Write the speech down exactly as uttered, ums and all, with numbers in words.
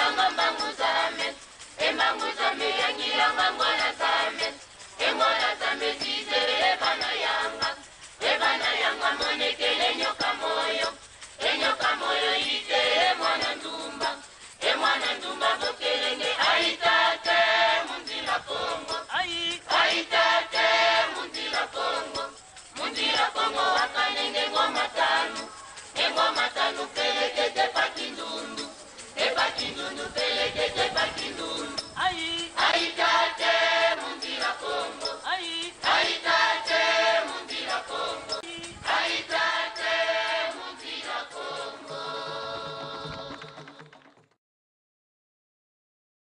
Yanga mbangu zame, e mbangu zame, yangi yanga ngola zame, e ngola zame zize e vana yanga, e vana yanga monekele nyoka moyo, e nyoka moyo ite e mwana ndumba, e mwana ndumba bokelenge ayi tate mu nzila Kongo, ayi tate mu nzila Kongo, mu nzila Kongo wakanenge ngoma tanu, e ngoma tanu pe